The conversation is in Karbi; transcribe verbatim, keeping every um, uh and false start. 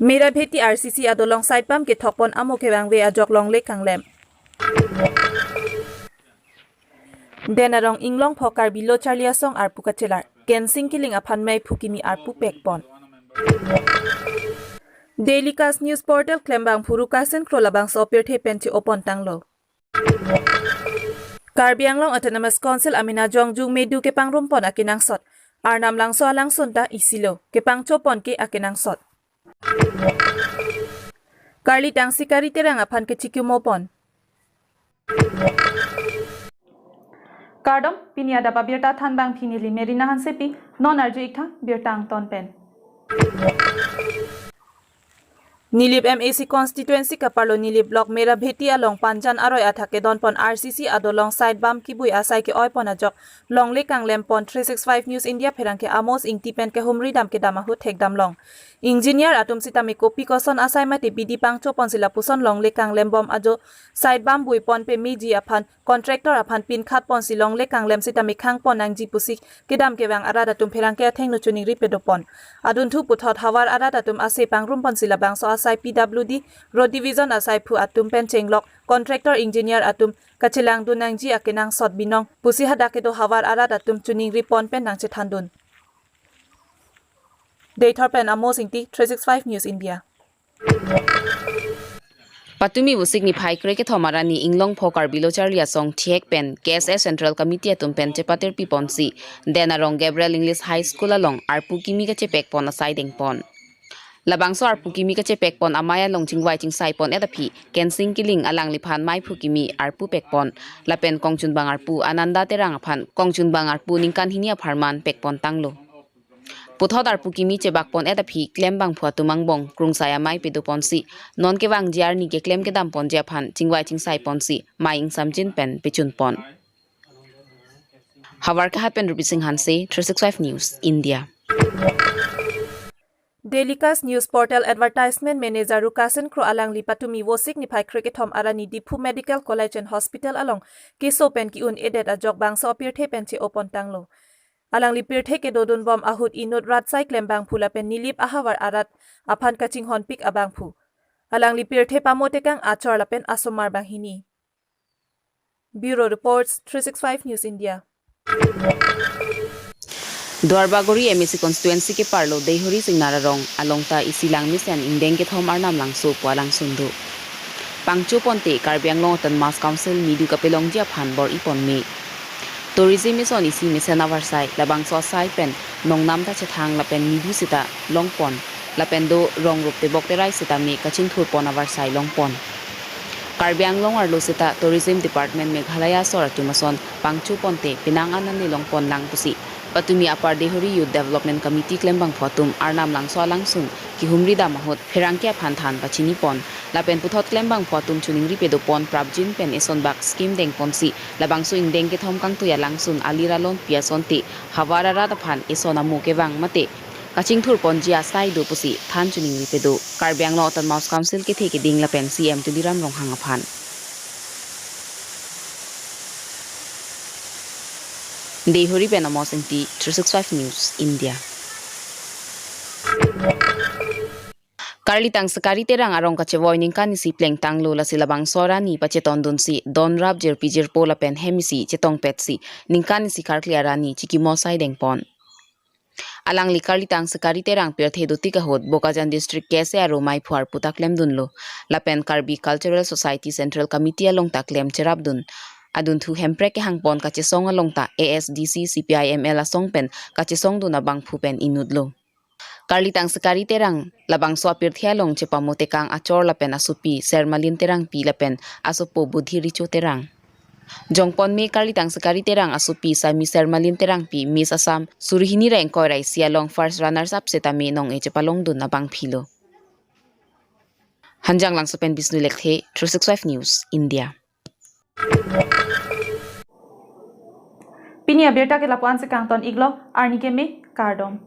Mera Bheti R C C adolong side pam kethokpon amo kevangve ajok longle kanglem. Den Arong Inglongpho Karbi Lo Charli Asong arpu kachelar. Kensing Killing aphan meiphu kimi arpu pekpon. Daily Cast News Portal klembangphu Rukasen Kro labangso pirthe pen che-opon tanglo. Karbi Anglong Autonomous Council amena jongjung medu kepangrumpon akenangsot. Arnam Langso alangsun ta isilo kepangchopon ke akenangsot. Karli Tangsekari Terang aphan kechikimopon. Kardom, pini adap abirta thanbang pini neli Merina Hansepi, non arju-ik tha birta angton pen. Nilip M A C constituency kaparlo Nilip block Mera Bheti along Panjan aroi athak kedonpon R C C adolong side bam kibui asai ke-oipon ajok longle kanglempon. Three six five News India pherangke Amos Ingti pen kehumri dam kedam ahut thekdam long. Engineer atum sitame kopi koson asai mate bidi pangchopon si lapuson longle kanglembom ajo side bam buipon pemeji aphan contractor aphan pinkhatpon si longle kanglem sitame khangpon nangji pusi kedam kevang arat atum pherangke athengno choningri pedopon. Adunthu puthot havar arat atum ase pangrumpon si labangso asai P W D Road Division asai phu atum pen chenglok contractor engineer atum kachelangdun nangji akenangsot binong pusi hadak kedo havar arat atum choningripon pen nangchethandun. Deithor pen Amos Ingti, three six five News India. Patumi Vosik niphai krekethom arni Inglongpho Karbi Lo Charli Asong thihek pen K S A Central Committee atum pen chepatirpiponsi Den Arong Gabriel English High School along arpu kimi kachepekpon asai dengpon. Labangso arpu kimi kachepekpon amei along chingvai chingsaipon et aphi Kensing Killing alangliphan meiphu kimi arpu pekpon. Lapen kongchunbang arpu Ananda Terang aphan kongchunbang arpu ningkan hini apharman pekpon tanglo. Puthot arpu kimi chebakpon et aphi klembangphu atum angbong krungsai amei pedoponsi non kevangji arni keklem kedamponji aphan chingvai chingsaiponsi mei ingsamjin pen pechunpon. Havar Kahat pen Rupi Singh Hanse, three six five News India. Daily Cast News Portal Advertisement Manager Rukasen Kro alangli patumi Vosik niphai krekethom arni Diphu Medical College and Hospital along keso pen ki-un-edet ajok bangso apirthe pen che-opon tanglo. Alangli pirthe kedodunbom ahut inut rat sai klembangphu lapen Nilip ahavar arat aphan kachinghonpik abangphu. Alangli pirthe pamotekang achor lapen asomar banghini. Bureau Reports, three six five News India. Duarbagori M A C constituency keparlo Deihori Singnar Arong along ta isi langmesen ingdeng kethom Arnam Langso pu alangsun do. Pangchoponte Karbi Anglong Autonomous Council medu kapelongji aphan bor-ipon me. Tourism eson isi mesen avarsai labangso asai pen nongnam ta chethang lapen medu sita longpon lapen do rong rup tebok terai sitame kachingthurpon avarsai longpon. Karbi Anglong arlo sita Tourism Department Meghalaya asor atum ason pangchoponte penang an ane longpon lang pusi patumi Upper Deihori Youth Development Committee klembangphu atum Arnam Langso alangsun kehumri dam ahut pherangke aphan than pachinipon. Lapen puthot klembangphu atum choningri pedopon prapjin pen esonbak scheme dengponsi labangso ingdeng kethom kangtui alangsun alir alonpi asonte havar arat aphan eson amo kevang mate kachingthurponji asai do pusi than choningri pedo Karbi Anglong Autonomous Council kethe keding lapen C M Tuliram Ronghang aphan. Deihori pen Amos Ingti, three six five News India. Karli Tangsekari Terang arong kachevoi ningkan isi plengtanglo, lasi labangso arni pachetondunsi donrap jirpi jirpo lapen hem isi chetongpetsi ningkan isi karkli arni chikimo asai dengpon. Alangli Karli Tangsekari Terang pirthe dotik ahut Bokajan District K S A aro meiphu arpu ta klemdunlo. Lapen Karbi Cultural Society Central Committee along ta klem cherapdun. Adunthu hemprek kehangpon kachesong along ta A S D C C P I M L asong pen kachesongdun abangphu pen inutlo. Karli Tangsekari Terang labangso apirthe along chepamotekang achor lapen asopi Sermalin Terangpi lapen asopo Budhi Richo Terang. Jongpon me Karli Tangsekari Terang asopi Sami Sermalin Terangpi Miss Assam suri hini ra ingkoi ra isi along first runners up setame nong-e chepalongdun abangphilo. Hanjanglangso pen Bisnu Lekthe, three six five News India. Pini abirta ke lapu-an si kangton-iklo, arni keme, kardom.